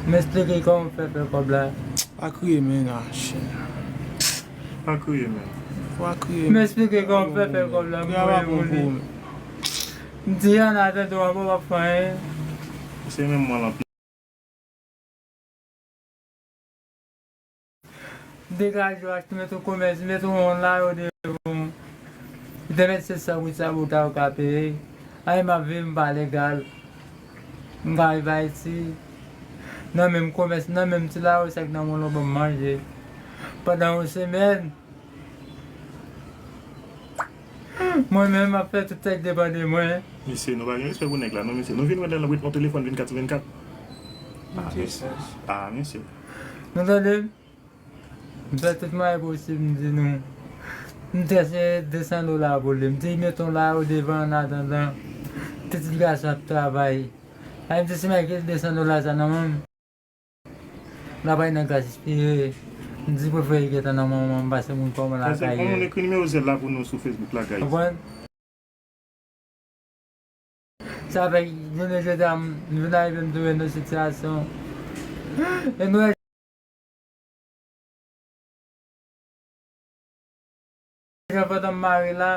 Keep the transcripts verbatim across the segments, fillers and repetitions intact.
M eksplike kòman m fè fè kòb la. Pa kriye, men, ah, chen. Pa kriye, men. Pa kriye, men. M eksplike kòman m fè fè kòb la, m voye pou li. M di, an atandan, w ap fè anyen. Se menm mwen lan. Degaje w, achte, mete w komès, mete w yon layo devan w. Demen se sa wi sa bout a ou ka peye. Ay, m ap viv, m pa legal. M ka rive Ayiti. Nan menm komès, nan menm ti layo, sa k nan men w lan ban m manje. Pandan yon semèn, mwen menm, m ap fè tout sa k depann de mwen. Mesye, nou pa gen respè pou nèg la, non, mesye. Nou vin wè lè l ret nan telefòn vennkat sou vennkat. Ah, mesye. Ah, mesye. Nou tande m? M fè tout mwayen posib, m di nou. M te se de san dola pou li. M di, mete yon layo devan an atandan. Pitit gason ap travay. Ay, m di, si m gen de san dola sa nan men m, l ap al nan gaspiye. M di, prefere gentan nan men mwen, m pase moun kòman lakay. Pase yon moun ekri nimewo zèl la pou nou sou Facebook la, guys. Konprann? Sa fè jounen jodi a, m vin arive m tounen nan sitiyasyon. E nou wè, jan pandan m mare la,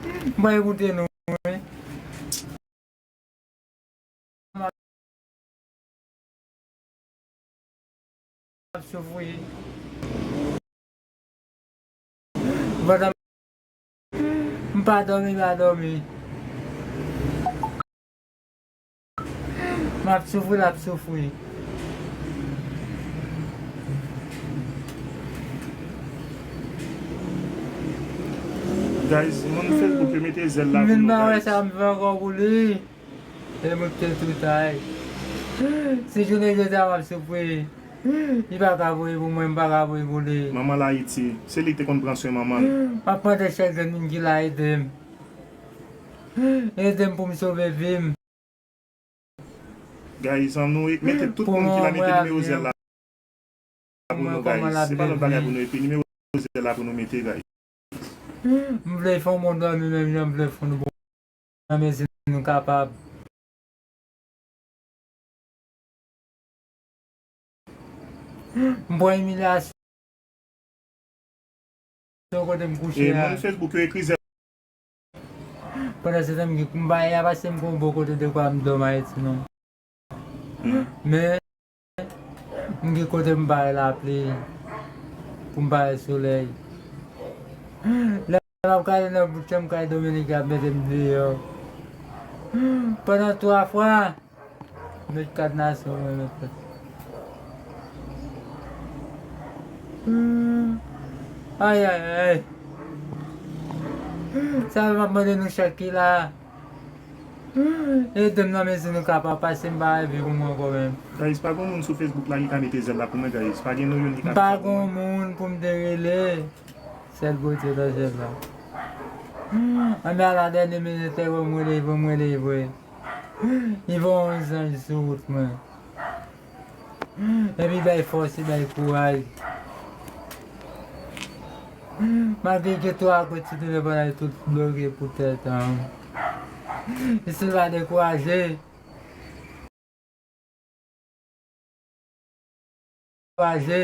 m pral ekoute nou, wi. Ap soufri. Pandan m pa dòmi, m pa dòmi. M ap soufri, l ap soufri. Guys, moun Facebook yo mete zèl la pou nou, guys. M vin pa wè sa m fè ankò pou li. E mwen ki te tou tay. Si jounen jodi a m ap soufri, li pa ka voye pou mwen, m pa ka voye pou li. Manman l Ayiti, se li ki te konn pran swen manman l. M ap mande chak grenn moun ki la ede m. Ede m pou m sove vi m. Guys, ann nou mete tout moun ki la mete nimewo zèl la pou nou, guys. Se pa lòt bagay pou nou epi nimewo zèl la pou nou mete, guys. M vle fè yon moun dòmi menm jan m vle fè nou bon. Nan mezi nou kapab. M pran imilyasyon kote m kouche a. E moun Facebook yo ekri zèl. Pandan se tan m gen, m pa ye a pase m gon bon kote dekwa m dòmi Ayiti non. Men, m gen kote m bare lapli, pou m bare solèy. Lè m ap gade nan bout chan m kay Dominik ap mete m deyò. Pandan twa fwa, met kadnase mwen mete. Ay, ay, ay. Sa m ap mande nou chak ki la. Ede m nan mezi nou kapab pase m pa epi pou mwen ankò menm. Guys, pa gon moun sou Facebook la ki ka mete zèl la pou mwen, guys. Pa gen nou youn ki ka fè sa pou mwen. M pa gon moun pou m te rele. Sèl Bondye nan syèl la. Ann ala dènye minit, lè w rele, w rele, w rele. Li voye yon zanj sou wout mwen. Epi bay fòs, li bay kouraj. Malgre gen twa grenn ti telefòn la, li tout bloke poutèt, li still pa dekouraje. Dekouraje.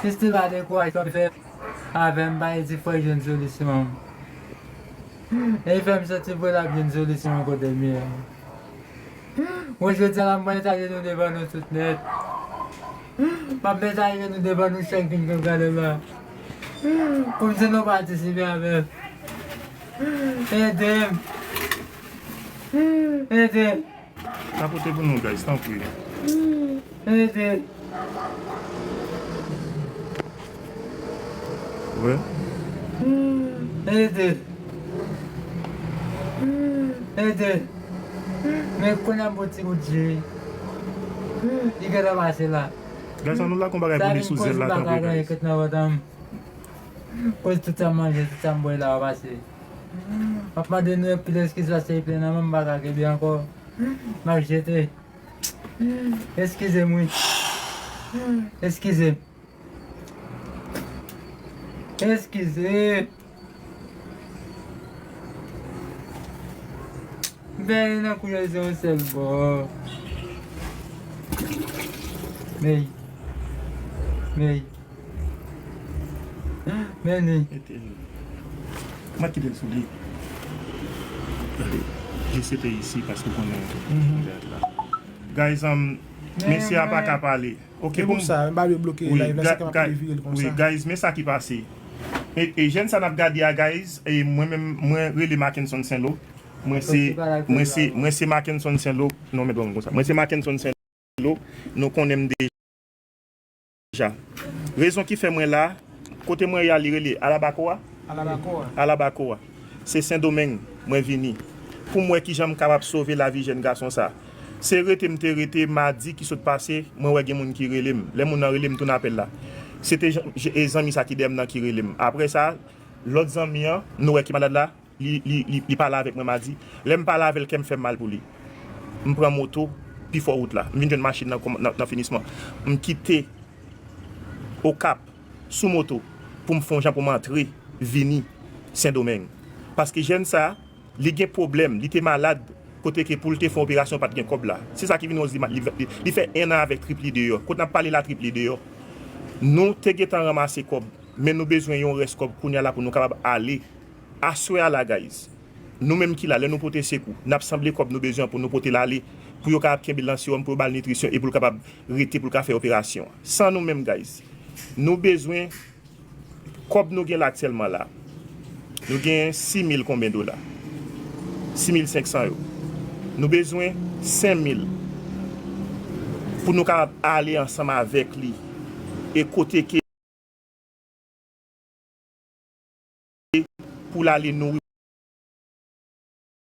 Li still pa dekouraje, sa fè avè m bay di frè jwenn solisyon an. E li fè m santi vre l ap jwenn solisyon an kote m ye. Mwen jodi a la m pral mete ajenou devan nou tout nèt. M ap mete ajenou devan nou chak vin k ap gade m la. Pou m di nou patisipe avè m. Ede m. Ede m. Tapote pou nou, guys, tanpri. Ede. Wi. Ede. Ede. Men kounye a m pran ti bout je. Li gentan pase la. Guys, ann nou lage yon bagay pou li sou zèl la, tanpri, guys. Koz tout sa m manje, tout sa m bwè la, w ap pase. M ap mande nou anpil eskiz paske li plen nan men m, m pa ka kenbe ankò. M ap jete. Eskize m, wi. Eskize m. Eskize. M Veye nan koulè se yon sèl bò. Mey. Mey. Meni. Mete l. Mwen kite l sou li. Gade, jis rete isi paske w konnen. Mhm. Guys, um, mesye a pa ka pale. Ok, e pou sa, m pa vle bloke live la, sa ka ap revire l konsa. Wi, guys, men sa ki pase. E, e jèn sa n ap gade a, guys, e mwen menm, mwen rele Mackenson Senlo. Mwen se, mwen se, mwen se Mackenson Senlo. Non, men bon, konsa. Mwen se Mackenson Senlo. Nou konnen m deja. Rezon ki fè mwen la, kote mwen ye a, li rele Alabakoa. Alabakoa. Alabakoa. Se Sendomeng mwen vini. Pou m wè kijan m kapab sove lavi jèn gason sa. Se rete m te rete madi ki sot pase, mwen wè gen moun ki rele m. Lè moun nan rele m, m tounen apèl la. Se te jan- je- e zanmi sa ki dèyè m nan ki rele m. Apre sa, lòt zanmi an, nou wè ki malad la, li, li, li, li pale avèk mwen madi. Lè m pale avè l, kè m fè m mal pou li. M pran moto, pi fò wout la. M vin jwenn machin nan, nan, nan finisman. M kite Okap, sou moto, pou m fè yon jan pou m antre, vini Sendomeng. Paske jèn sa, li gen pwoblèm, li te malad, kote ke pou l te fè operasyon, pa t gen kòb la. Se sa ki vin wòz li, li, li, li fè en an avèk trip li deyò. Kote n ap pale la, trip li deyò. Nou te gentan ranmase kòb, men nou bezwen yon rès kòb kounye a la pou nou kapab ale. Aswè a la, guys, nou menm ki la, lè nou pote sekou, n ap sanble kòb nou bezwen an pou nou pote l ale, pou yo kapab kenbe l nan sewòm, pou yo ba l nitrisyon e pou l kapab rete, pou l ka fè operasyon an. San nou menm, guys, nou bezwen kòb nou gen la aktyèlman la. Nou gen sis mil konbyen dola? Sis mil senk san yo. Nou bezwen senk mil pou nou kapab ale ansanm avèk li. E kote ke pou l ale nouri,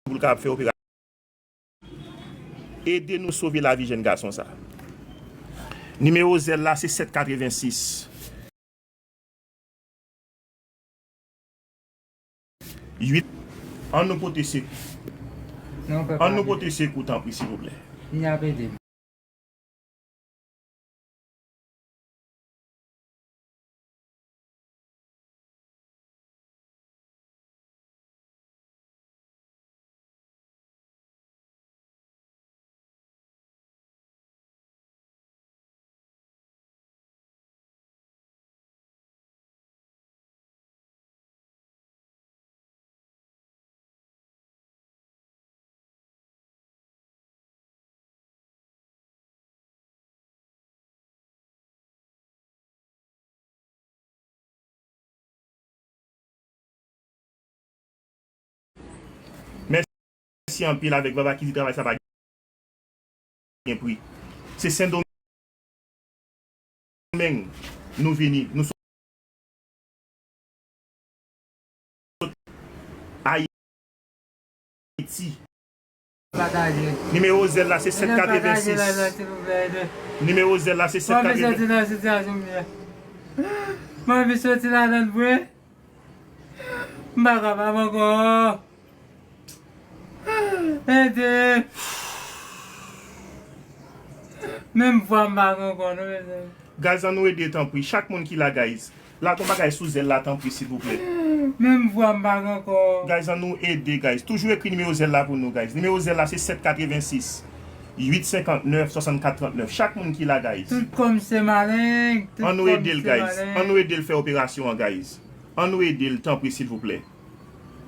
pou l kapab fè operasyon. Ede nou sove lavi jèn gason sa. Nimewo zèl la se sèt katrevensis. Uit. An nou pote sekou. Non, pèpa. An nou pote sekou, tanpri, silvouplè. Li ap ede m. Mèsi anpil avèk Vava ki di travay sa pa gen pri. Se Sendomeng nou vini, nou sot Ayiti. Pataje. Nimewo zèl la se sèt katrevensis. Nimewo zèl la se sèt katrevensis. Mwen anvi soti nan sitiyasyon m ye. Mwen anvi soti ladan l vre. M pa kapab ankò. Ede. Menm vwa m pa gen ankò non, mezanmi. Guys, ann nou ede tanpri. Chak moun ki la, guys. Lage yon bagay sou zèl la, tanpri, silvouplè. Menm vwa m pa gen ankò. Guys, ann nou ede, guys. Toujou ekri nimewo zèl la pou nou, guys. Nimewo zèl la se sèt katrevensis, uit senkantnèf, swasannkat trantnèf. Chak moun ki la, guys. Tout kòm se maleng. Ann nou ede l, guys. Ann nou ede l fè operasyon an, guys. Ann nou ede l, tanpri, silvouplè.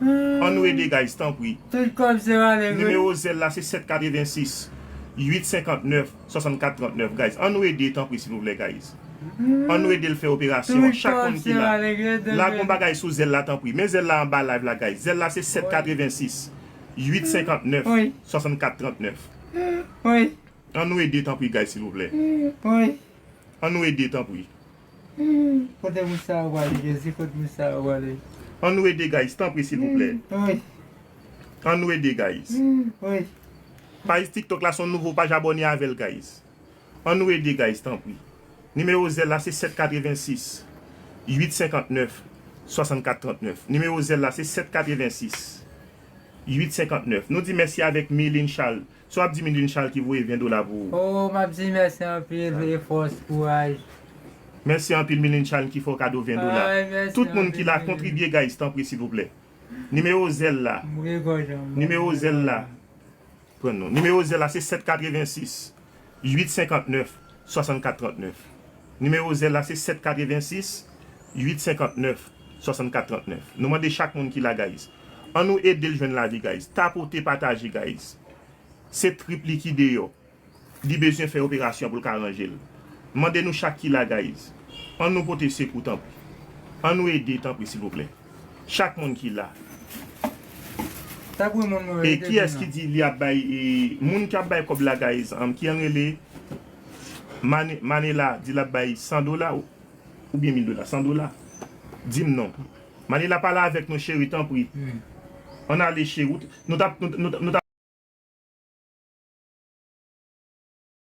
Ann nou ede, guys, tanpri. Tout kòb se maleng, wi. Nimewo zèl la se sèt katrevensis, uit senkantnèf, swasannkat trantnèf, guys. Ann nou ede, tanpri, silvouplè, guys. Ann nou ede l fè operasyon an. Chak moun ki la. Lage yon bagay sou zèl la, tanpri. Men zèl la anba live la, guys. Zèl la se sèt katrevensis, uit senkantnèf, swasannkat trantnèf. Wi. Ann nou ede, tanpri, guys, silvouplè. Wi. Ann nou ede, tanpri. Kote moun sa yo prale, Jezi, kote moun sa yo prale? Ann nou ede, guys, tanpri, silvouplè. Wi. Ann nou ede, guys. Wi. Paj TikTok la se yon nouvo paj, abòne avè l, guys. Ann nou ede, guys, tanpri. Nimewo zèl la se sèt katrevensis, uit senkantnèf, swasannkat trantnèf. Nimewo zèl la se sèt katrevensis, uit senkantnèf. Nou di mèsi avèk Miline Charles. Sa w ap di Miline Charles ki voye ven dola pou ou? Oh, m ap di mèsi anpil e fòs, kouraj. Mèsi anpil Miline Charles ki fè w kado ven dola. Tout moun ki la, kontribye, guys, tanpri, silvouplè. Nimewo zèl la. Nimewo zèl la. Jwenn nou. Nimewo Zelle la se sèt katrevensis uit senkantnèf swasannkat trantnèf. Nimewo Zelle la se sèt katrevensis uit senkantnèf swasannkat trantnèf. Nou mande chak moun ki la, guys. Ann nou ede l jwenn lavi, guys. Tapote, pataje, guys. Se trip li ki deyò. Li bezwen fè operasyon pou l ka ranje l. Mande nou chak ki la, guys. Ann nou pote sekou, tanpri. Ann nou ede, tanpri, silvouplè. Chak moun ki la. Tag wi moun mwen E ede kiyès nou ki nan. Di li ap bay, e, moun ki ap bay kòb la, guys, um, ki ann rele Mane, Manela di l ap bay san dola ou, oubyen mil dola, san dola. Di m non. Manela, pale avèk nou, cheri, tanpri. Wi. Ann ale, cheri. Nou t ap, nou, nou, nou t